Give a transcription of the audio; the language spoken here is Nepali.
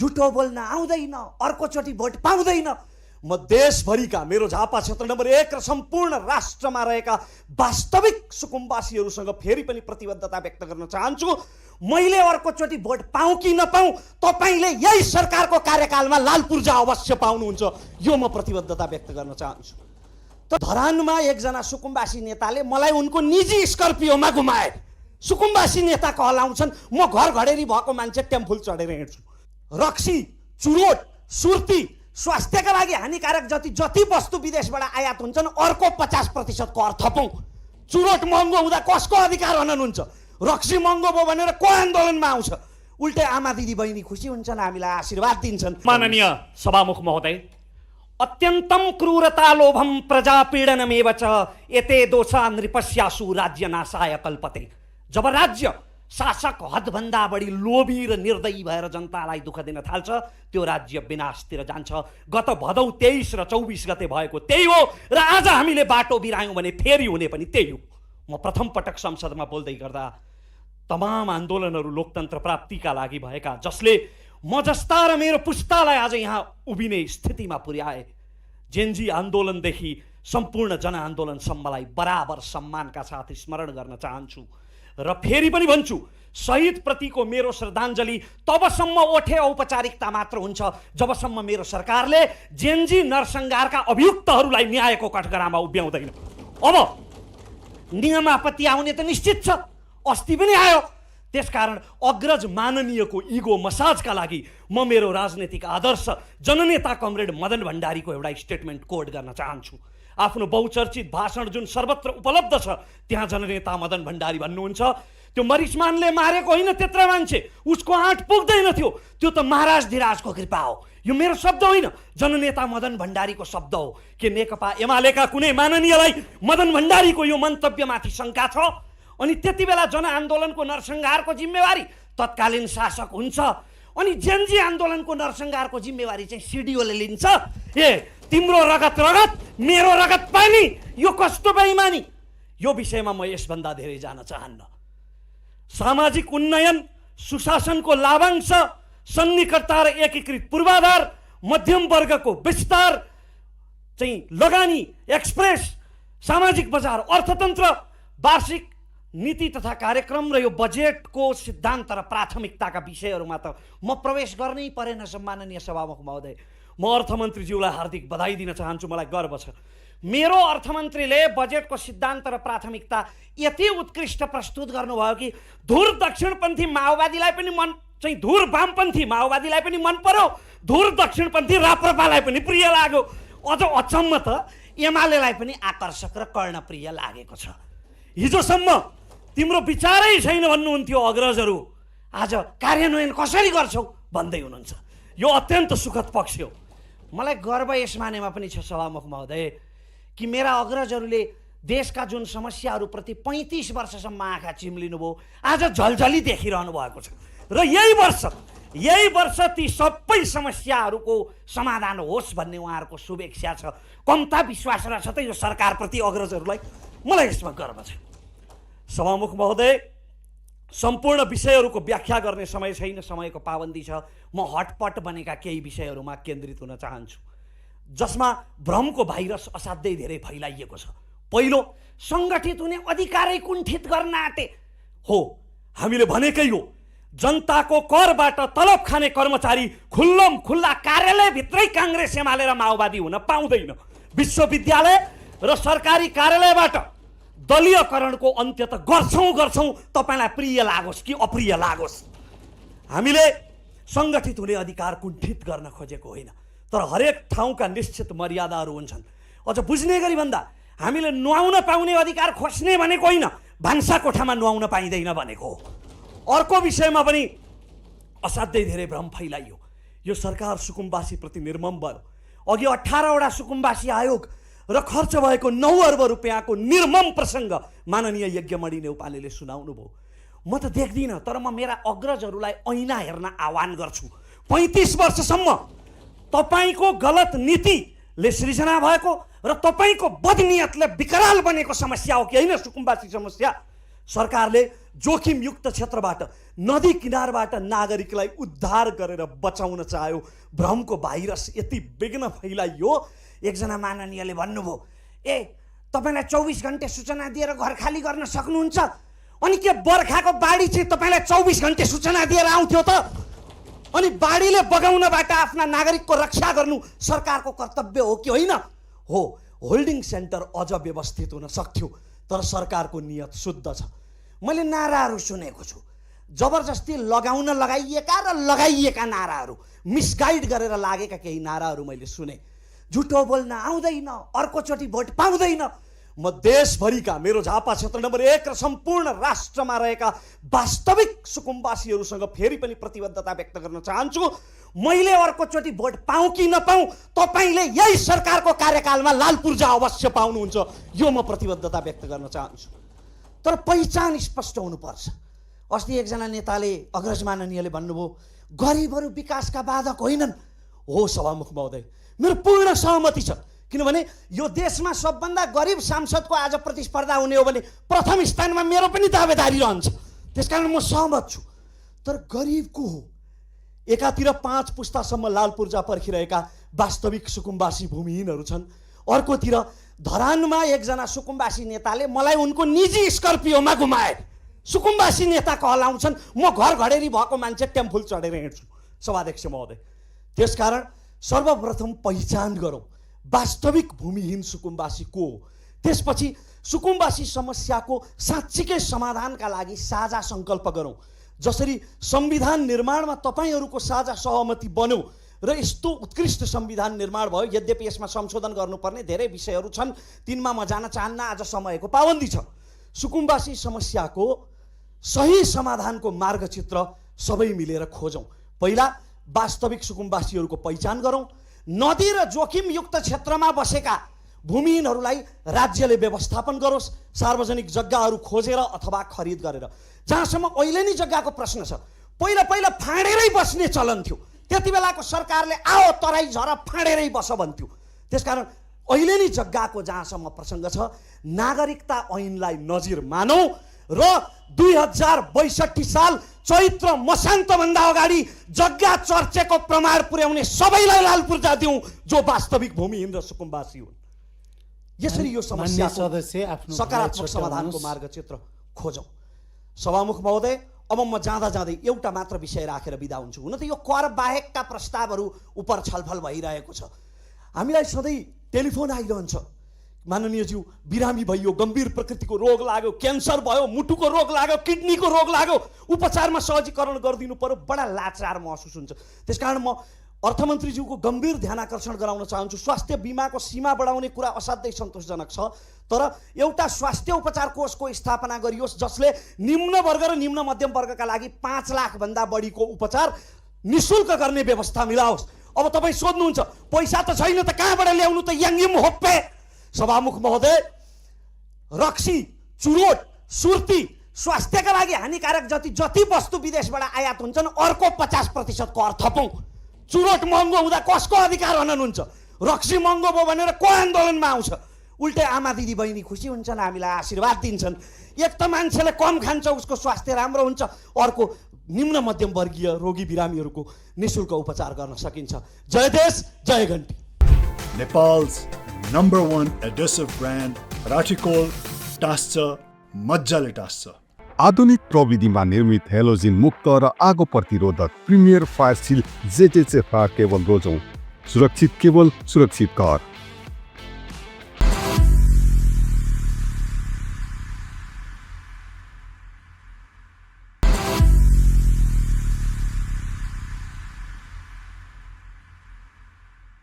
झुटो बोल्न आउँदैन, अर्कोचोटि भोट पाउँदैन। म देशभरिका मेरो झापा क्षेत्र नम्बर 1 र सम्पूर्ण राष्ट्रमा रहेका वास्तविक सुकुम्बासीहरूसँग फेरि पनि प्रतिबद्धता व्यक्त गर्न चाहन्छु। मैले अर्कोचोटि भोट पाऊँ कि नपाऊँ, तपाईँले यही सरकारको कार्यकालमा लाल पूर्जा अवश्य पाउनुहुन्छ, यो म प्रतिबद्धता व्यक्त गर्न चाहन्छु। त धरानमा एकजना सुकुम्बासी नेताले मलाई उनको निजी स्कर्पियोमा घुमाए। सुकुम्बासी नेता कहलाउँछन्, म घर घडेरी भएको मान्छे टेम्फुल चढेर हिँड्छु। रक्सी, चुरोट, सुर्ती स्वास्थ्यका लागि हानिकारक जति वस्तु विदेशबाट आयात हुन्छन् अर्को 50% कर थपौँ। चुरोट महँगो हुँदा कसको अधिकार हनन हुन्छ? रक्सी महँगो भयो भनेर को आन्दोलनमा आउँछ? उल्टै आमा दिदी बहिनी खुसी हुन्छन्, हामीलाई आशीर्वाद दिन्छन्। माननीय सभामुख महोदय, अत्यन्तं क्रूरता लोभम प्रजापीडनमेव च एते दोषा नृपस्यासु राज्य नाशाय कल्पते। जब राज्य शासक हदभन्दा बढी लोभी र निर्दयी भएर जनतालाई दुःख दिन थाल्छ, त्यो राज्य विनाशतिर जान्छ। गत भदौ 23 र 24 गते भएको त्यही हो, र आज हामीले बाटो बिरायौँ भने फेरि हुने पनि त्यही हो। म प्रथम पटक संसदमा बोल्दै गर्दा तमाम आन्दोलनहरू लोकतन्त्र प्राप्तिका लागि भएका, जसले म जस्ता र मेरो पुस्तालाई आज यहाँ उभिने स्थितिमा पुर्याए, जेनजी आन्दोलनदेखि सम्पूर्ण जनआन्दोलनसम्मलाई बराबर सम्मानका साथ स्मरण गर्न चाहन्छु। र फेरि पनि भन्छु, शहीदप्रतिको मेरो श्रद्धाञ्जली तबसम्म ओठे औपचारिकता मात्र हुन्छ जबसम्म मेरो सरकारले जेनजी नरसंहारका अभियुक्तहरूलाई न्यायको कठघरामा उभ्याउँदैन। अब नियमापत्ति आउने त निश्चित छ, अस्ति पनि आयो। त्यसकारण अग्रज माननीयको इगो मसाजका लागि म मेरो राजनीतिक आदर्श जननेता कमरेड मदन भण्डारीको एउटा स्टेटमेन्ट कोड गर्न चाहन्छु। आफ्नो बहुचर्चित भाषण जुन सर्वत्र उपलब्ध छ, त्यहाँ जननेता मदन भण्डारी भन्नुहुन्छ, त्यो मरिचमानले मारेको होइन त्यत्रा मान्छे, उसको आँट पुग्दैन थियो, त्यो त महाराज धिराजको कृपा हो। यो मेरो शब्द होइन, जननेता मदन भण्डारीको शब्द हो। के नेकपा एमालेका कुनै माननीयलाई मदन भण्डारीको यो मन्तव्यमाथि शङ्का छ? अनि त्यति बेला जनआन्दोलनको नरसंहारको जिम्मेवारी तत्कालीन शासक हुन्छ, अनि जेनजी आन्दोलनको नरसंहारको जिम्मेवारी चाहिँ सिडिओले लिन्छ। तिम्रो रगत रगत, मेरो रगत पानी, यो कस्तो बेइमानी? यो विषयमा म यसभन्दा धेरै जान चाहन्न। सामाजिक उन्नयन, सुशासनको लाभांश, सन्निकटता र एकीकृत पूर्वाधार, मध्यम वर्गको विस्तार चाहिँ लगानी, एक्सप्रेस, सामाजिक बजार, अर्थतन्त्र, वार्षिक नीति तथा कार्यक्रम र यो बजेटको सिद्धान्त र प्राथमिकताका विषयहरूमा त म प्रवेश गर्नै परेन। सम्माननीय सभामुख महोदय, म अर्थमन्त्रीज्यूलाई हार्दिक बधाई दिन चाहन्छु। मलाई गर्व छ मेरो अर्थमन्त्रीले बजेटको सिद्धान्त र प्राथमिकता यति उत्कृष्ट प्रस्तुत गर्नुभयो कि धुर दक्षिणपन्थी माओवादीलाई पनि धुर वामपन्थी माओवादीलाई पनि मन पर्यो, धुर दक्षिणपन्थी राप्रपालाई पनि प्रिय लाग्यो। अझ अचम्म त एमालेलाई पनि आकर्षक र कर्णप्रिय लागेको छ। हिजोसम्म तिम्रो विचारै छैन भन्नुहुन्थ्यो अग्रजहरू, आज कार्यान्वयन कसरी गर्छौ भन्दै हुनुहुन्छ। यो अत्यन्त सुखद पक्ष हो। मलाई गर्व यस मानेमा पनि छ सभामुख महोदय कि मेरा अग्रजहरूले देशका जुन समस्याहरूप्रति 35 वर्षसम्म आँखा चिम्लिनुभयो, आज झलझली देखिरहनु भएको छ। र यही वर्ष ती सबै समस्याहरूको समाधान होस् भन्ने उहाँहरूको शुभेच्छा छ। कम्ता विश्वास रहेछ त यो सरकारप्रति अग्रजहरूलाई। मलाई यसमा गर्व छ। सभामुख महोदय, सम्पूर्ण विषयहरूको व्याख्या गर्ने समय छैन, समयको पाबन्दी छ। म हटपट बनेका केही विषयहरूमा केन्द्रित हुन चाहन्छु, जसमा भ्रमको भाइरस असाध्यै धेरै फैलाइएको छ। पहिलो, सङ्गठित हुने अधिकारै कुण्ठित गर्न आँटे हो। हामीले भनेकै हो, जनताको करबाट तलब खाने कर्मचारी खुल्लम खुल्ला कार्यालयभित्रै काङ्ग्रेस एमाले र माओवादी हुन पाउँदैन। विश्वविद्यालय र सरकारी कार्यालयबाट दलीयकरणको अन्त्य त गर्छौँ, तपाईँलाई प्रिय लागोस् कि अप्रिय लागोस्। हामीले सङ्गठित हुने अधिकार कुण्ठित गर्न खोजेको होइन, तर हरेक ठाउँका निश्चित मर्यादाहरू हुन्छन्। अझ बुझ्ने गरी भन्दा हामीले नुहाउन पाउने अधिकार खोज्ने भनेको होइन, भान्सा कोठामा नुहाउन पाइँदैन भनेको हो। अर्को विषयमा पनि असाध्यै धेरै भ्रम फैलाइयो। यो सरकार सुकुम्बासीप्रति निर्मम भयो। अघि 18 वटा सुकुम्बासी आयोग र खर्च भएको 9 अर्ब रुपियाँको निर्मम प्रसङ्ग माननीय यज्ञमणि नेउपानेले सुनाउनु भयो। म त देख्दिनँ, तर म मेरा अग्रजहरूलाई ऐना हेर्न आह्वान गर्छु। 35 वर्षसम्म तपाईँको गलत नीतिले सृजना भएको र तपाईँको बदनियतले विकराल बनेको समस्या हो कि होइन सुकुम्बासी समस्या? सरकारले जोखिमयुक्त क्षेत्रबाट नदी किनारबाट नागरिकलाई उद्धार गरेर बचाउन चाह्यो। भ्रमको भाइरस यति विघ्न फैलाइयो, एकजना माननीयले भन्नुभयो, ए तपाईँलाई 24 घन्टे सूचना दिएर घर खाली गर्न सक्नुहुन्छ, अनि के बर्खाको बाढी चाहिँ तपाईँलाई 24 घन्टे सूचना दिएर आउँथ्यो त? अनि बाढीले बगाउनबाट आफ्ना नागरिकको रक्षा गर्नु सरकारको कर्तव्य हो कि होइन? हो। होल्डिङ सेन्टर अझ व्यवस्थित हुन सक्थ्यो, तर सरकारको नियत शुद्ध छ। मैले नाराहरू सुनेको छु, जबरजस्ती लगाइएका र लगाइएका नाराहरू, मिसगाइड गरेर लागेका केही नाराहरू मैले सुने। झुटो बोल्न आउँदैन, अर्कोचोटि भोट पाउँदैन। म देशभरिका मेरो झापा क्षेत्र नम्बर 1 र सम्पूर्ण राष्ट्रमा रहेका वास्तविक सुकुम्बासीहरूसँग फेरि पनि प्रतिबद्धता व्यक्त गर्न चाहन्छु। मैले अर्कोचोटि भोट पाऊँ कि नपाऊँ, तपाईँले यही सरकारको कार्यकालमा लाल पूर्जा अवश्य पाउनुहुन्छ, यो म प्रतिबद्धता व्यक्त गर्न चाहन्छु। तर पहिचान स्पष्ट हुनुपर्छ। अस्ति एकजना नेताले, अग्रज माननीयले भन्नुभयो, गरिबहरू विकासका बाधक होइनन्। हो सभामुख महोदय, मेरो पूर्ण सहमति छ, किनभने यो देशमा सबभन्दा गरिब सांसदको आज प्रतिस्पर्धा हुने हो भने प्रथम स्थानमा मेरो पनि दावेदारी रहन्छ। त्यसकारण म सहमत छु। तर गरिब को हो? एकातिर 5 पुस्तासम्म लाल पूर्जा पर्खिरहेका वास्तविक सुकुम्बासी भूमिहीनहरू छन्, अर्कोतिर धरानमा एकजना सुकुम्बासी नेताले मलाई उनको निजी स्कर्पियोमा घुमाए। सुकुम्बासी नेता कहलाउँछन्, म घर घडेरी भएको मान्छे टेम्फुल चढेर हिँड्छु। सभाध्यक्ष महोदय, त्यसकारण सर्वप्रथम पहिचान गरौँ वास्तविक भूमिहीन सुकुम्बासी को हो। त्यसपछि सुकुम्बासी समस्याको साँच्चीकै समाधानका लागि साझा सङ्कल्प गरौँ। जसरी संविधान निर्माणमा तपाईँहरूको साझा सहमति बन्यो र यस्तो उत्कृष्ट संविधान निर्माण भयो, यद्यपि यसमा संशोधन गर्नुपर्ने धेरै विषयहरू छन्, तिनमा म जान चाहन्न, आज समयको पाबन्दी छ। सुकुम्बासी समस्याको सही समाधानको मार्गचित्र सबै मिलेर खोजौँ। पहिला वास्तविक सुकुम्बासीहरूको पहिचान गरौँ। नदी र जोखिमयुक्त क्षेत्रमा बसेका भूमिहीनहरूलाई राज्यले व्यवस्थापन गरोस्, सार्वजनिक जग्गाहरू खोजेर अथवा खरिद गरेर। जहाँसम्म अहिले नै जग्गाको प्रश्न छ, पहिला पहिला फाँडेरै बस्ने चलन थियो। त्यति बेलाको सरकारले आओ तराई झर फाँडेरै बस भन्थ्यो। त्यसकारण अहिले नै जग्गाको जहाँसम्म प्रसङ्ग छ, नागरिकता ऐनलाई नजिर मानौँ र 2062 साल चैत्र मसान्तभन्दा अगाडि जग्गा चर्चेको प्रमाण पुर्याउने सबैलाई लाल पूर्जा दिउँ जो वास्तविक भूमिहीन र सुकुम्बासी हुन्। यसरी यो समस्याको सकारात्मक समाधानको मार्गचित्र खोजौँ। सभामुख महोदय, अब म जाँदा जाँदै एउटा मात्र विषय राखेर बिदा हुन्छु। हुन त यो कर बाहेकका प्रस्तावहरू उप छलफल भइरहेको छ। हामीलाई सधैँ टेलिफोन आइरहन्छ, माननीयज्यू बिरामी भइयो, गम्भीर प्रकृतिको रोग लाग्यो, क्यान्सर भयो, मुटुको रोग लाग्यो, किडनीको रोग लाग्यो, उपचारमा सहजीकरण गरिदिनु पर्यो, बडा लाचार महसुस हुन्छ। त्यसकारण म अर्थमन्त्रीज्यूको गम्भीर ध्यान आकर्षण गराउन चाहन्छु। स्वास्थ्य बिमाको सीमा बढाउने कुरा असाध्यै सन्तोषजनक छ, तर एउटा स्वास्थ्य उपचार कोषको स्थापना गरियोस् जसले निम्न वर्ग र निम्न मध्यम वर्गका लागि 5 लाखभन्दा बढीको उपचार निःशुल्क गर्ने व्यवस्था मिलाओस्। अब तपाईँ सोध्नुहुन्छ पैसा त छैन त कहाँबाट ल्याउनु त, याङ्गिम होप्पे। सभामुख महोदय, रक्सी, चुरोट, सुर्ती स्वास्थ्यका लागि हानिकारक जति वस्तु विदेशबाट आयात हुन्छन् अर्को 50% कर थपौँ। चुरोट महँगो हुँदा कसको अधिकार हननुहुन्छ? रक्सी महँगो भयो भनेर को आन्दोलनमा आउँछ? उल्टै आमा दिदी बहिनी खुसी हुन्छन्, हामीलाई आशीर्वाद दिन्छन्। एक त मान्छेले कम खान्छ उसको स्वास्थ्य राम्रो हुन्छ, अर्को निम्न मध्यम वर्गीय रोगी बिरामीहरूको निःशुल्क उपचार गर्न सकिन्छ। जय देश, जय घन्टी। Nepal's #1 adhesive brand Ratikol टास्छ, मज्जाले टास्छ। आधुनिक प्रविधिमा निर्मित हेलोजिन मुक्त र आगो प्रतिरोधक प्रिमियर फायर सिल जेटेचेफा केबल रोजौं। सुरक्षित केबल, सुरक्षित घर।